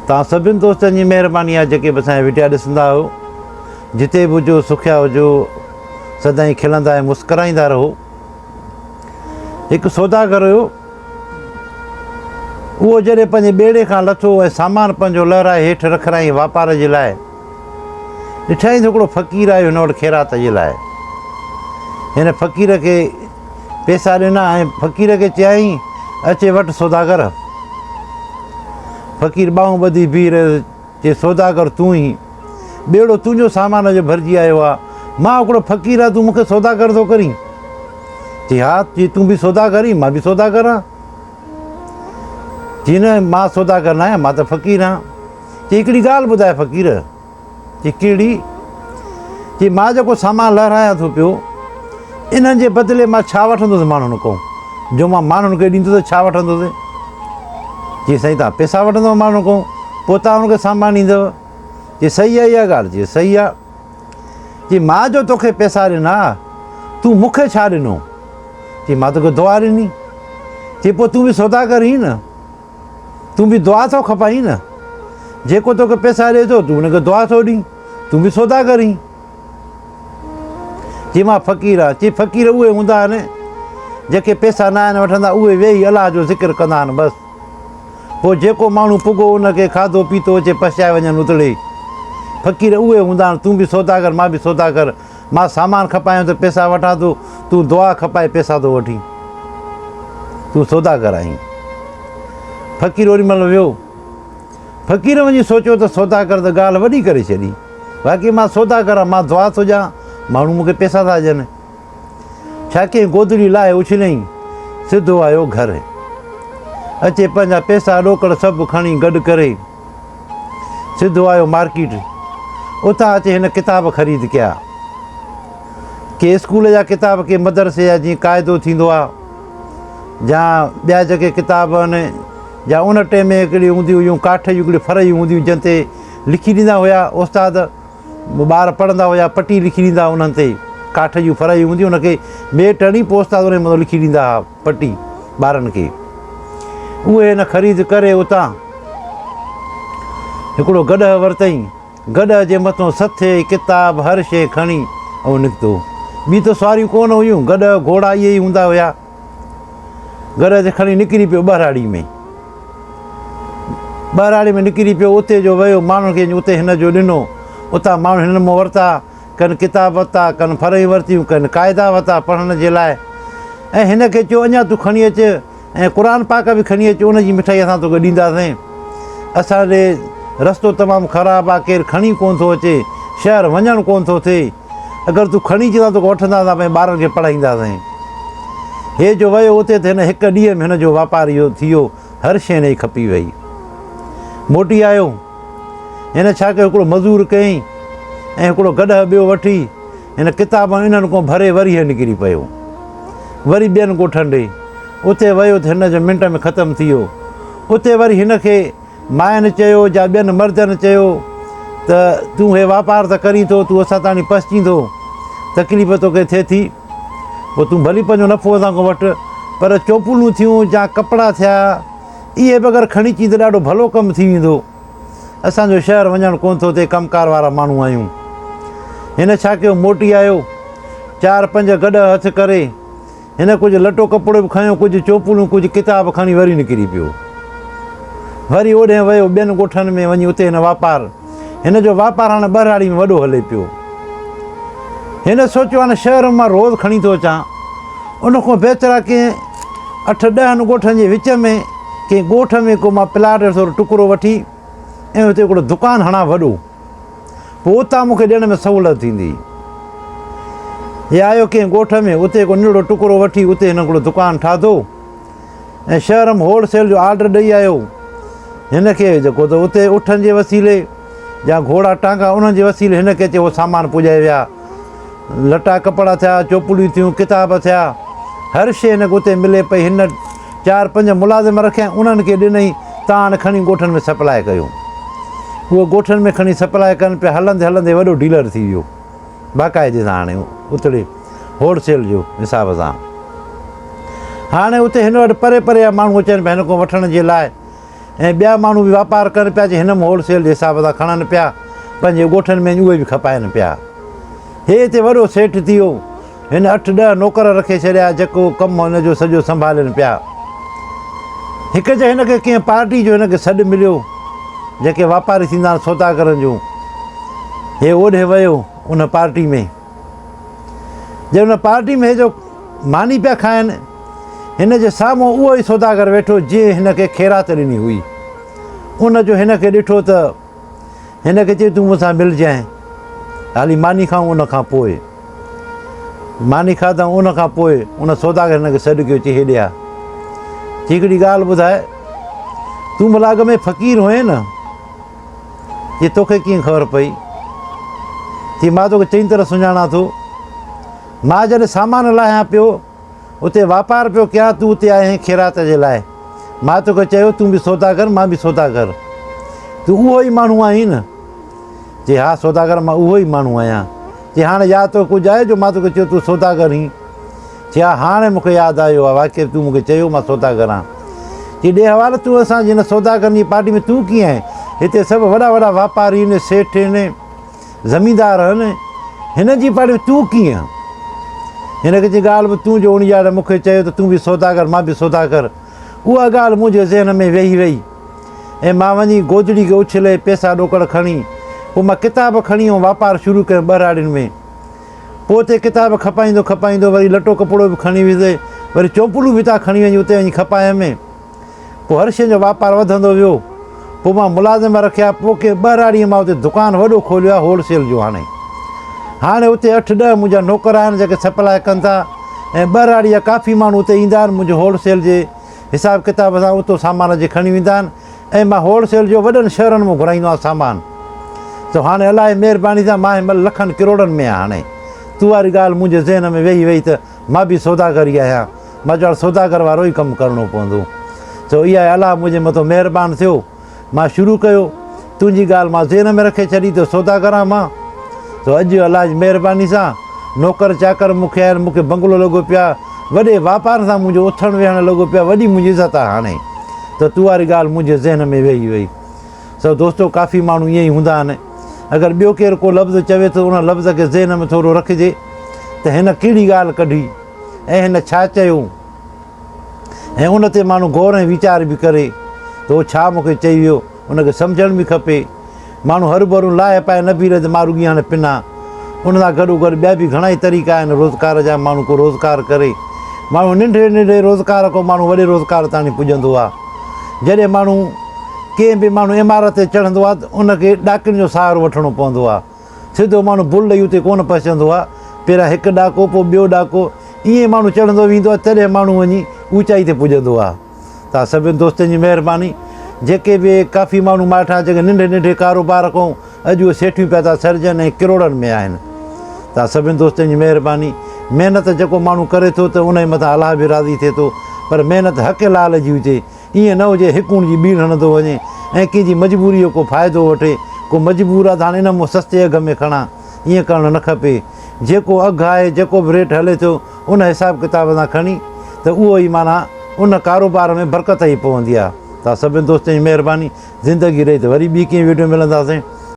توهان سڀن دوستن جي مهرباني آهي جيڪي به اسان جا وڊيا ڏسندا آهيو. جتي به هجو سکيا هجو، سدائين کلندا ۽ مسڪرائيندا رهو. هڪ سوداگر هيو، اهو جڏهن پنهنجي ٻيڙي کان لٿو ۽ سامان پنهنجو لهرائي هيٺ رکرايائين واپار جي لاء، ڏٺائين ته هڪڙو فقير آيو هن وٽ خيرات جي لاء. هن فقير کي پيسا ڏنا ۽ فقير کي چيائين، اچي وٺ سوداگر. فقير ٻانهون ٻڌي بيهي رهيو، چي سوداگر تون ئي، ٻيڙو تنهنجو سامان جو ڀرجي آيو آ، مان هڪڙو فقير آ، تون مون کي سوداگر ٿو ڪرين؟ چي ها، چي تون به سوداگر ئين، مان به سوداگر آن. چي نه، مان سوداگر نه آهيان، مان ته فقير آهيان. چي هڪڙي ڳالهه ٻڌاء فقير. چي ڪهڙي؟ چي مان جيڪو سامان لهرايان ٿو پيو، انهن جي بدلي مان ڇا وٺندس ماڻهن کان؟ جو مان ماڻهن کي ڏيندس ته ڇا وٺندس؟ چي سائين توهان پئسا وٺندؤ ماڻهن کان، پوء توهان انهن کي سامان ڏيندؤ. چي صحيح آهي اها ڳالهه؟ چي صحيح آهي. چي مان جو توکي پئسا ڏنا، تون مون کي ڇا ڏنو؟ چي مان توکي دعا ڏني. چي پوء تون به سوداگر آهين نه؟ تون به دعا ٿو کپائين نه؟ جيڪو توکي پئسا ڏئي ٿو تون ان کي دعا ٿو ڏين، تون به سوداگر آهين. چي مان فقير آهيان. چي فقير اهي هوندا آهن جيڪي پئسا نه آهن وٺندا، اهي ويهي الله جو ذڪر ڪندا آهن بس. پوء جيڪو ماڻهو پڳو ان کي کاڌو پيتو اچي پچائي وڃن اتڙي. فقير اهي هوندا آهن، تون به سوداگر مان به سوداگر، مان سامان کپايان ته پئسا وٺان ٿو، تون دعا کپائي پئسا ٿو وٺين. تون سوداگر آهين. فقير اوڏي مهل ويو. فقير وڃي سوچيو ته سوداگر ته ڳالهه وڏي ڪري ڇڏي. واقعي مان سوداگر آهيان، مان دعا ٿو ڏيان، ماڻهو مون کي پئسا ٿا ڏين. ڇا ڪنهن گودڙي لاهي اڇليائين، سڌو آيو گهر. اچي پنهنجا پئسا ڏوڪڙ سڀ کڻي گڏ ڪري، سڌو آيو مارڪيٽ. اتان اچي هن ڪتاب خريد ڪيا. ڪي اسڪول جا ڪتاب، ڪي مدرسي جا، جيئن قاعدو ٿيندو آ، جا ٻيا جيڪي ڪتاب آهن، جا ان ٽيم ۾ هڪڙي هونديون هيون ڪاٺ جون هڪڙيون فريون هونديون هيون، جن تي لکي ڏيندا هيا استاد. ٻار پڙهندا هيا، پٽي لکي ڏيندا هئا انهن تي، ڪاٺ جون فرهيون هونديون ان کي ميٽ هڻي پوء استاد انهي مٿان لکي ڏيندا هئا پٽي ٻارن کي. اهي هن خريد ڪري اتان هڪڙو گڏهه ورتئين، گڏهه جي مٿان سٿي، ڪتاب، هر شيء کڻي ۽ نڪتو. ٻي ته سواريون ڪونه هيون، گڏهه، گهوڙا اهي ئي هوندا هيا. گڏهه تي کڻي نڪري پيو ٻهراڙي ۾. ٻهراڙي ۾ نڪري پيو، اتي جو ويو، ماڻهن کي اتي هن جو ڏنو، اتان ماڻهن هن مان ورتا، ڪن ڪتاب ورتا، ڪن ڦرهيون ورتيون، ڪن قاعدا ورتا پڙهڻ جي لاء ۽ هن کي چيو اڃا تون کڻي اچ ۽ قرآن پاڪ به کڻي اچ، ان جي مٺائي اسان توکي ڏينداسين. اسان ڏي رستو تمام خراب آ، ڪير کڻي ڪونه ٿو اچي، شهر وڃڻ ڪونه ٿو ٿئي. اگر تون کڻي اچين ته توکي وٺنداسين ۽ ٻارن کي پڙهائينداسين. هي جو ويو اتي ته هن هڪ ڏينهن ۾ هن جو واپار اهو ٿي ويو، هر شيء هن جي کپي وئي. موٽي آيو. هن ڇا ڪيو هڪڙو مزور ڪيائين ۽ هڪڙو گڏهه ٻيو وٺي هن ڪتابن انهن کان ڀري وري هي نڪري پيو. وري ٻين ڳوٺن ڏي. اتي ويو ته هن جو منٽ ۾ ختم ٿي ويو. اتي وري هن کي ماين چيو جا ٻين مردن چيو ته تون هي واپار ته ڪرين ٿو، تون اسان تاڻي پسچين ٿو، تڪليف توکي ٿئي ٿي، پوء تون ڀلي پنهنجو نفعو اسان کان وٺ، پر چوپلون ٿيون جا ڪپڙا ٿيا، اهي به اگر کڻي اچين ته ڏاڍو ڀلو ڪم ٿي ويندو. اسان جو شهر وڃڻ ڪونه ٿو ٿئي، ڪم ڪار وارا ماڻهو آهيون. هن ڇا ڪيو، موٽي آيو، چار پنج گڏهه هٿ ڪري، هن ڪجهه لٽو ڪپڙو به کنيو، ڪجهه چوپلون، ڪجهه ڪتاب کڻي وري نڪري پيو. وري اوڏهين ويو ٻين ڳوٺن ۾ وڃي اتي هن واپار، هن جو واپار هاڻي ٻهراڙي ۾ وڏو هلي پيو. هن سوچيو هاڻي شهر ۾ مان روز کڻي ٿو اچان، ان کان بهتر آهي ڪنهن اٺ ڏهن ڳوٺن جي وچ ۾ ڪنهن ڳوٺ ۾ ڪو مان پلاٽ جو ٿورو ٽڪرو وٺي ۽ اتي هڪڙو دڪان هڻان وڏو. پوء اتان مون کي ڏيڻ ۾ سهولت ٿيندي. هي آيو ڪنهن ڳوٺ ۾، اتي هڪ ننڍڙو ٽڪرو وٺي اتي هن هڪڙو دڪان ٺاهتو ۽ شهر ۾ هول سيل جو آرڊر ڏئي آيو. هن کي جيڪو ته اتي اٺن جي وسيلي يا گهوڙا ٽانگا انهن جي وسيلي هن کي اچي اهو سامان پڄائي ويا. لٽا ڪپڙا ٿيا، چوپڙيون ٿيون، ڪتاب ٿيا، هر شيء هن کي اتي ملي پئي. هن چار پنج ملازم رکيا ۽ انهن کي ڏنئي تان هاڻي کڻي ڳوٺن ۾ سپلاء ڪيو. اهي ڳوٺن ۾ کڻي سپلاء ڪن پيا، هلندي هلندي وڏو ڊيلر ٿي ويو باقاعدي سان هاڻي اتڙي هول سيل جو حساب سان. هاڻي اتي هن وٽ پري پري جا ماڻهو اچن پيا هن کان وٺڻ جي لاء. ۽ ٻيا ماڻهو به واپار ڪن پيا جي هن مان هول سيل جي حساب سان کڻن پيا پنهنجي ڳوٺن ۾ اهي به کپائن پيا. هي هتي وڏو سيٺ ٿي ويو. هن اٺ ڏهه نوڪر رکي ڇڏيا جيڪو ڪم هن جو سڄو سنڀالين پيا. هڪ جي هن کي ڪنهن پارٽي جو هن کي سڏ مليو جيڪي واپاري ٿيندا آهن سوداگرن جو. هي اوڏهه ويو ان پارٽي ۾. جي ان پارٽي ۾ هي جو ماني پيا کائن هن جي سامهون اهو ئي سوداگر ويٺو جنهن هن کي خيرات ڏني هئي. ان جو هن کي ڏٺو ته هن کي چيو تون مون سان ملجانء هالي ماني کائون ان کان پوء. ماني کاڌائون ان کان پوء ان سوداگر هن کي سڏ ڪيو چي هيڏي آ. چي هڪڙي ڳالهه ٻڌاء تون ڀلا اڳ ۾ فقير هئين نه؟ چي توکي ڪيئن خبر پئي؟ چي مان توکي چڱي طرح سڃاڻان ٿو. مان جڏهن سامان لاهيان پيو اتي واپار پيو ڪيان تون اتي آيو آهين خيرات جي لاء. مان توکي چيو تون به سوداگر مان به سوداگر. تون اهو ئي ماڻهو آهين نه؟ چي ها سوداگر مان اهو ئي ماڻهو آهيان. چي هاڻي ياد توکي ڪجهه آيو جو مان توکي چيو تون سوداگر هين؟ چي ها هاڻي مون کي ياد آيو آهي واقعي تون مون کي چيو مان سوداگر آهيان. چي ڏي حوال تون اسان جي هن سوداگرن جي پارٽي ۾ تون ڪيئن آهين؟ هتي سڀ وڏا وڏا واپاري آهن، سيٺ آهن، زميندار آهن، هنن جي پارٽي ۾ تون ڪيئن؟ هن کي چي ڳالهه به تون جو اڻڄاڻ مون کي چيو ته تون به سوداگر مان به سوداگر. اها ڳالهه منهنجي ذهن ۾ ويهي وئي ۽ مان وڃي گودڙي کي اڇلي پئسا ڏوڪڙ کڻي پوء مان ڪتاب کڻي ۽ واپار شروع ڪيم ٻهراڙين ۾. پوء اتي ڪتاب کپائيندو کپائيندو وري لٽو ڪپڙو به کڻي ويس، وري چونپلون به اتان کڻي وڃي اتي وڃي کپايم. پوء هر شيء جو واپار وڌندو ويو. پوء مان ملازم رکيا، پوء ڪنهن ٻهراڙيء مان اتي دڪان وڏو کوليو آهي هول سيل جو هاڻي. هاڻي اتي اٺ ڏهه منهنجا نوڪر آهن جيڪي سپلاء ڪن ٿا ۽ ٻهراڙيء جا ڪافي ماڻهو اتي ايندا آهن منهنجو هول سيل جي حساب ڪتاب سان اتو سامان اچي کڻي ويندا آهن ۽ مان هول سيل جو وڏن شهرن مان گهرائيندو آهيان سامان. سو هاڻي الله جي مهرباني سان مان هن مهل لکن ڪروڙن ۾ آهيان هاڻي. تو واري ڳالهه منهنجي ذهن ۾ ويهي وئي ته مان به سوداگر ئي آهيان. مان چيو هاڻ سوداگر وارو ئي ڪم ڪرڻو پوندو. سو اها آهي الله منهنجي مٿو مهربان ٿيو. مان شروع ڪيو. تنهنجي ڳالهه مان ذهن ۾ رکي ڇڏي ته سوداگر آهيان مان. سو اڄ الله جي مهرباني سان نوڪر چاڪر مون کي آهن، مون کي بنگلو لڳو پيو آهي، وڏي واپار سان منهنجو اٿڻ ويهڻ لڳو پيو آهي، وڏي منهنجي عزت آهي هاڻي ته تو واري ڳالهه منهنجي ذهن ۾ ويهي وئي. سو دوستو ڪافي ماڻهو ائين ئي هوندا آهن. اگر ٻيو ڪير ڪو لفظ چوي ٿو ان لفظ کي ذهن ۾ ٿورو رکجي ته هن ڪهڙي ڳالهه ڪڍي ۽ هن ڇا چيو ۽ ان تي ماڻهو غور ۽ ويچار به ڪري ته هو ڇا مون کي چئي ويو ان کي سمجهڻ به کپي. ماڻهو هروڀرو لاهه پائي نه بيهي رهي ته مان رڳي هاڻي پنان. ان سان گڏوگڏ ٻيا به گهڻائي طريقا آهن روزگار جا ماڻهو ڪو روزگار ڪري. ماڻهو ننڍڙي ننڍڙي روزگار کان ماڻهو وڏي روزگار تاڻي پڄندو آهي. جڏهن ماڻهو ڪنهن به ماڻهو عمارت تي چڙهندو آهي ته ان کي ڏاڪڻين جو سهارو وٺڻو پوندو آهي. سڌو ماڻهو بل ڏئي اتي ڪونه پهچندو آهي. پهريان هڪ ڏاڪو پوء ٻيو ڏاڪو ائين ماڻهو چڙهندو ويندو آهي تڏهن ماڻهو وڃي اوچائي تي پڄندو آهي. توهان سڀني دوستن جي مهرباني جيڪي به ڪافي ماڻهو ماٺا جيڪي ننڍي ننڍي ڪاروبار کان اڄ اهي سيٺيون پيا ٿا سرجن ۽ ڪروڙن ۾ آهن. توهان سڀني دوستن جي مهرباني. محنت جيڪو ماڻهو ڪري ٿو ته انهي مٿان الله به راضي ٿئي ٿو پر محنت حق لال جي هجي ائين نه هجي هڪ اڻ جي ٻيڻ هڻندو وڃي ۽ ڪنهن جي مجبوري جو ڪو فائدو وٺي ڪو مجبور آ ته هاڻي ان مون سستي اگهه ۾ کڻان ائين ڪرڻ نه کپي جيڪو اگهه آهي جيڪو به ريٽ هلي ٿو ان حساب ڪتاب سان کڻي ته اهو ئي معنيٰ ان ڪاروبار ۾ برڪت ئي پوندي آ توهان سڀني دوستن جي مهرباني زندگي رهي ته وري ٻي ڪنهن ويڊيو ملنداسين.